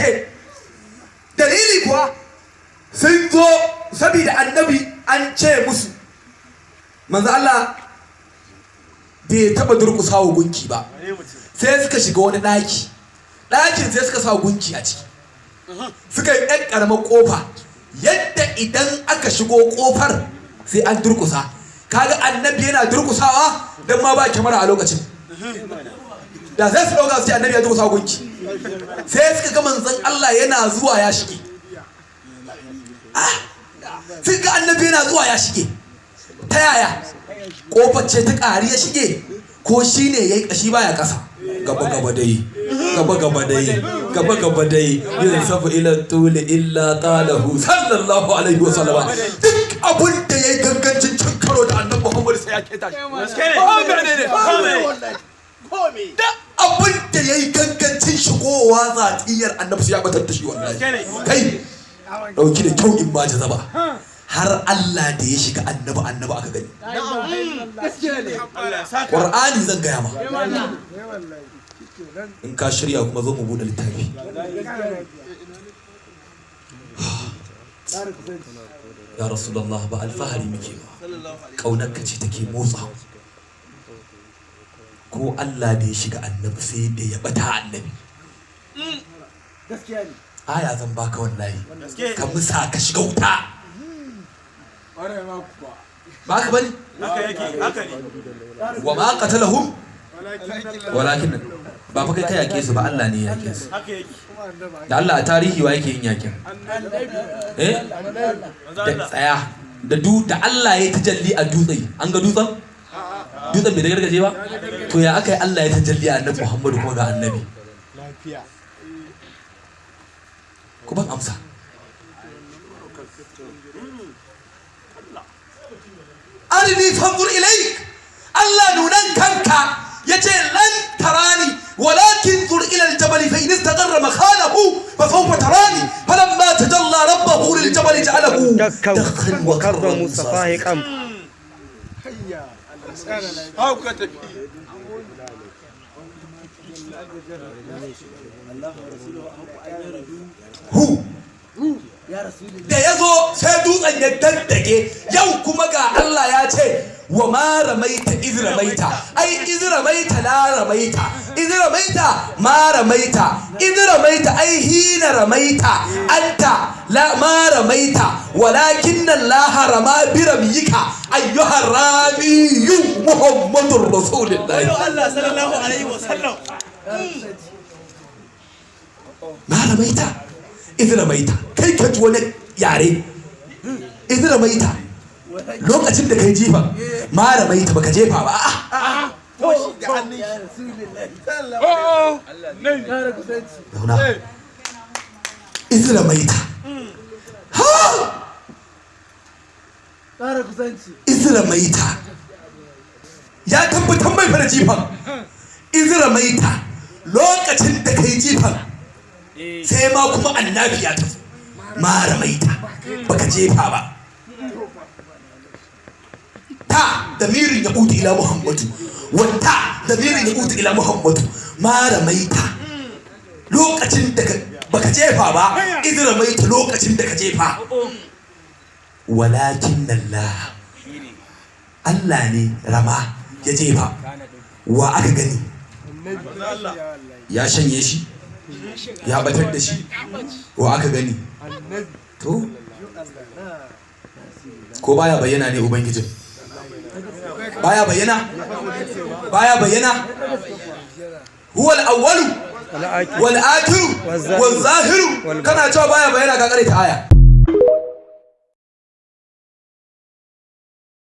Ce dalili kuwa sun zo saboda annabi an ce musu manzo Allah bai taba durƙusa wa gunki ba. Sai suka shiga wani ɗaki, ɗakin sai suka sa gunki a ciki, suka yi ɗan ƙaramar ƙofa yadda idan aka shigo ƙofar sai an durƙusa. Kaga annabi yana durƙusawa, don ma ba kyamara a lokacin da sai su ɗauka su ce annabi ya durƙusa gunki. Sai suka ga manzon Allah yana zuwa ya shige. Ah, suka ga annabi yana zuwa ya shige. Ta yaya? Ƙofar ce ta ƙari ya shige, ko shi ne ya yi ƙashi baya ƙasa? Gaba gaba dai, gaba gaba dai, gaba gaba dai. Yin safu ila tuli illa talahu, sallallahu alaihi wa sallama. Duk abun da ya yi gangancin cin karo da annabi Muhammad sai ya keta shi. Duk abun da ya yi gangancin shigowa zatiyar annabi sai ya batar da shi, wallahi. Kai, dauki da kyau in ba jazaba. Har Allah da ya shiga annabi, annabi aka gani. Qur'ani zan gaya ma. In ka shirya kuma, zo mu bude littafi. Ya Rasulullah, ba alfahari muke ba, kaunar ka ce take motsa. Ko Allah da ya shiga annabi sai da ya bata annabi. Aya zan baka, wallahi ka musa ka shiga wuta. Ba ka bane? Haka yake, haka ne. Wa ma qatalahum walakin, ba fa kai ka yake su ba, Allah ne ya yake su. Haka yake. Da Allah, a tarihi wa yake yin yakin? Eh, da tsaya da du da Allah ya tajalli a dutse, an ga dutsen? Dutsen bai da gargaje ba. To ya aka yi Allah ya tajalli a annabi Muhammadu kuma ga annabi? Ku ban amsa. Arini fanzur ilaik, Allah nunan kanka. Yace lan tarani walakin zur ila aljabal fa in istaqarra makanahu fa sawfa tarani, falamma tajalla rabbahu liljabal ja'alahu dakkan dakkan wa wa karra karra Musa Musa sahiqan. Hauka tafi. Hu da ya zo sai dutsen ya daddage. Yau kuma ga Allah ya ce wa ma ramaita iz ramaita, ai iz ramaita la ramaita, iz ramaita ma ramaita, iz ramaita ai hina ramaita anta la ma ramaita walakin Allah rama bi ramyika ayyuhar ramiyu Muhammadur Rasulullahi. Allah sallallahu alaihi wasallam. Ma ramaita iz ramaita. Kai ka ji wani yare, iz ramaita, lokacin da kai jifa, ma ramaita, baka jefa ba, a'a. Oh, Zauna. Iz ramaita, ha, iz ramaita, ya tabbatar mai fara jifan. Iz ramaita, lokacin da kai jifan, sai ma kuma annabi ya tafi ma ramaita, baka jefa ba. Ta damirin ya utu ila Muhammadu, wata damirin ya utu ila Muhammadu. Ma ramaita, lokacin da baka jefa ba. Iz ramaita, lokacin da ka jefa. Walakin Allah, Allah ne rama, ya jefa. Wa aka gani? Ya shanye shi, ya batar da shi. Wa aka gani? To ko baya bayyana ne? Ubangijin baya bayyana, baya bayyana. Huwa al-awwalu wal akhiru wal zahiru. Kana cewa baya bayyana, ka kare ta aya.